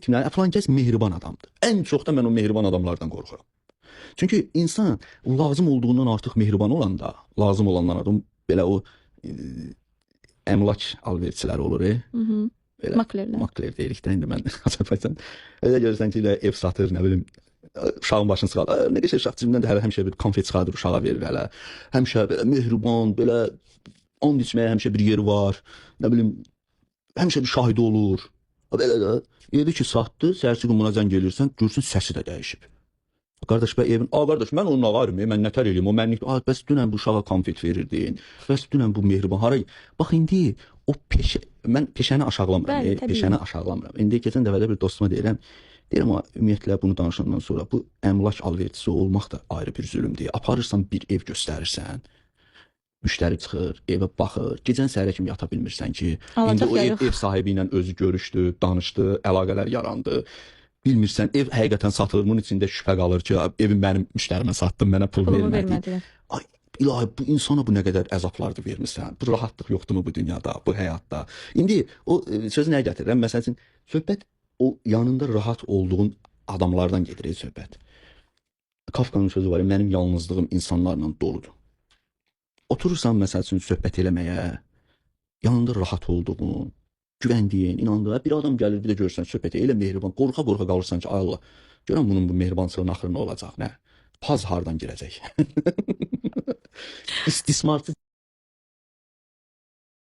Kimlər falan kəs mehriban adamdır. Ən çox da mən o mehriban adamlardan qorxuram. Çünki insan lazım olduğundan artıq mehriban olanda, lazım olandan artıq belə o əmlak alverçiləri olur. Belə Maklerlər. Makler deyirik də indi mən Azərbaycan. Elə görürsən ki, elə ev satır, nə bilim, uşağın başını sıxar. Nə qəşəng uşaq cibimdən də hələ həmişə bir konfet çıxardır uşağa verir hələ. Həmişə belə mehriban, belə and içməyə həmişə bir yeri var. Nə bilim, həmişə bir şahidi olur. Belə də evi ki satdı, səhərsi gün buna zəng eləyirsən, görürsən səsi də dəyişib. Qardaş, bə evin, a qardaş, mən onun ağarım, mən nətər eləyim, o mənlik. A, bəs dünən bu uşağa konfet verirdin. Bəs dünən bu mehriban hara? Bax indi o peşə, mən peşəni aşağılamıram, Bəli, təbii. Peşəni aşağılamıram. İndi keçən dəfə də bir dostuma deyirəm, deyirəm, ümumiyyətlə bunu danışandan sonra bu əmlak alverçisi olmaq da ayrı bir zülmdür. Aparırsan bir ev göstərirsən. Müştəri çıxır, evə baxır. Gecən səhərə kimi yata bilmirsən ki, Alacaq indi o ya ev, yox. ev sahibi ilə özü görüşdü, danışdı, əlaqələr yarandı. Bilmirsən, ev həqiqətən satılır. Bunun içində şübhə qalır ki, evi mənim müştərimə satdım, mənə pul Pulumu vermədi. vermədilər. Ay, ilahi, bu insana bu nə qədər əzablar da vermisən. Bu rahatlıq yoxdurmu bu dünyada, bu həyatda? İndi o sözü nəyə gətirirəm? Məsəl üçün, söhbət o yanında rahat olduğun adamlardan gedir söhbət. Kafkanın sözü var, mənim yalnızlığım insanlarla doludur. Oturursan məsəl üçün söhbət eləməyə, yanında rahat olduğun, güvəndiyin, inandığın bir adam gəlir, bir də görürsən söhbət elə mehriban, qorxa-qorxa qalırsan ki, ay Allah, görən bunun bu mehribançılığın axırı nə olacaq, nə? Paz hardan girəcək? İstismarçı.